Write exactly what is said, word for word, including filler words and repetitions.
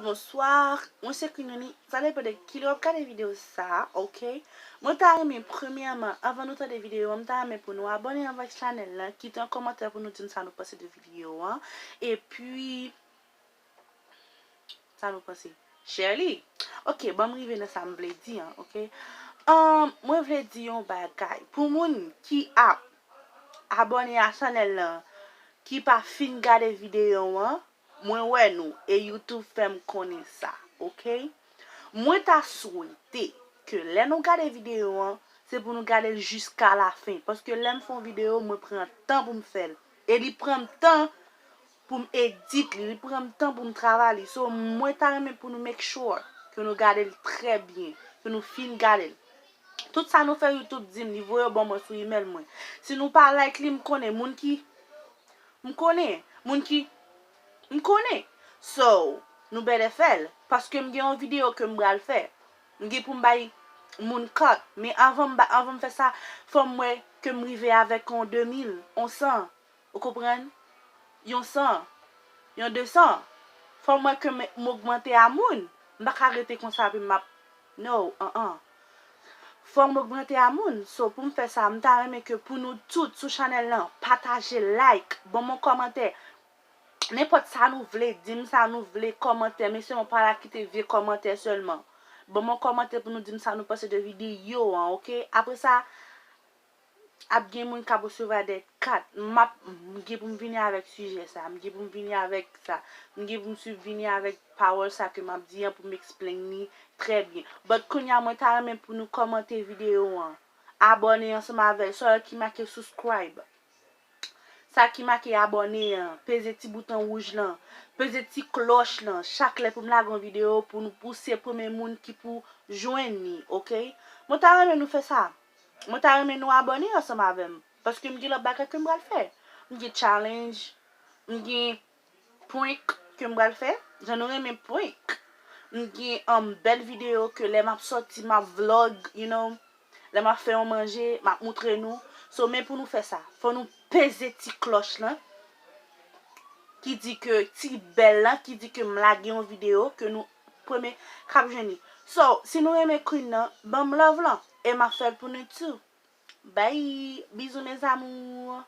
Bonswa, mwen se Queen Nini. Sa depann de kilè w ap gade videyo sa a, oke? Mwen ta renmen premyèman, anvan nou tande videyo an, m ta renmen pou nou abòne avèk chanèl lan, kite yon kòmantè pou nou di m sa nou panse de videyo an. Epi, sa nou panse? Share li. Oke, ban m rive nan sa m vle di an, oke? Ahn, mwen vle di yon bagay. Pou moun ki ap abòne a chanèl lan, ki pa fin gade videyo an, mwen wè nou e YouTube fè m konnen sa, oke? Mwen ta swete ke lè nou gade videyo an, se pou nou gade l jiska lafen. Paske lè m fè yon videyo, mwen pran tan pou m fè l. E li pran m tan pou m edit li, li pran m tan pou m travay li. So, mwen ta renmen pou nou make sure ke nou gade l trè byen, ke nou fin gade l. Tout sa nou fè YouTube di m, li voye yo ban mwen sou email mwen. Si nou pa like li, m konnen moun ki, m konnen moun ki, m konnen. So, nou bèlè fè l, paske m gen yon videyo ke m pral fè. M gen pou m bay moun cut, men anvan m ba, anvan m fè sa, fò m wè ke m rive avèk yon de mil, yon san. Ou konprann? Yon san, yon de san. Fò m wè ke m, m ogmante a moun. M pa ka rete konsa epi m ap, no, an an. Fò m ogmante a moun. So, pou m fè sa, m ta renmen ke pou nou tout sou chanèl lan, pataje, like, ban m yon kòmantè. Nenpòt sa nou vle, di m sa nou vle, kòmantè. Mesye, mwen pa la kite vye kòmantè sèlman. Ban m yon kòmantè pou nou di m sa nou panse de videyo an, oke? Apre sa, ap gen moun k ap resevwa dèt kat. M ap, m gen pou m vini avèk sijè sa, m gen pou m vini avèk sa, m gen pou m swiv vini avèk pawòl sa ke m ap di an pou m explain li trè byen. But kounye a, mwen ta renmen pou nou kòmante videyo an, abòne ansanm avè l, sa ki make subscribe. Sa ki make abòne an, peze ti bouton wouj lan, peze ti klòch lan, chak lè pou m lage yon videyo pou nou, pou se premye moun ki pou jwenn li, oke? Mwen ta renmen nou fè sa. Mwen ta renmen nou abòne ansanm avè m, paske m gen lòt bagay ke m pral fè. M gen challenge, m gen prank ke m pral fè. Jan nou renmen prank. M gen, um, bèl videyo ke lè m ap sòti, m ap vlog, you know. Lè m ap fè yon manje, m ap moutre nou. So, men pou nou fè sa, fò nou peze ti klòch lan ki di ke, ti bèl lan ki di ke m lage yon videyo, ke nou premye k ap jwenn li. So, si nou renmen Queen nan, ban m love lan e m ap fè l pou nou tou. Bye, bizou mes amours.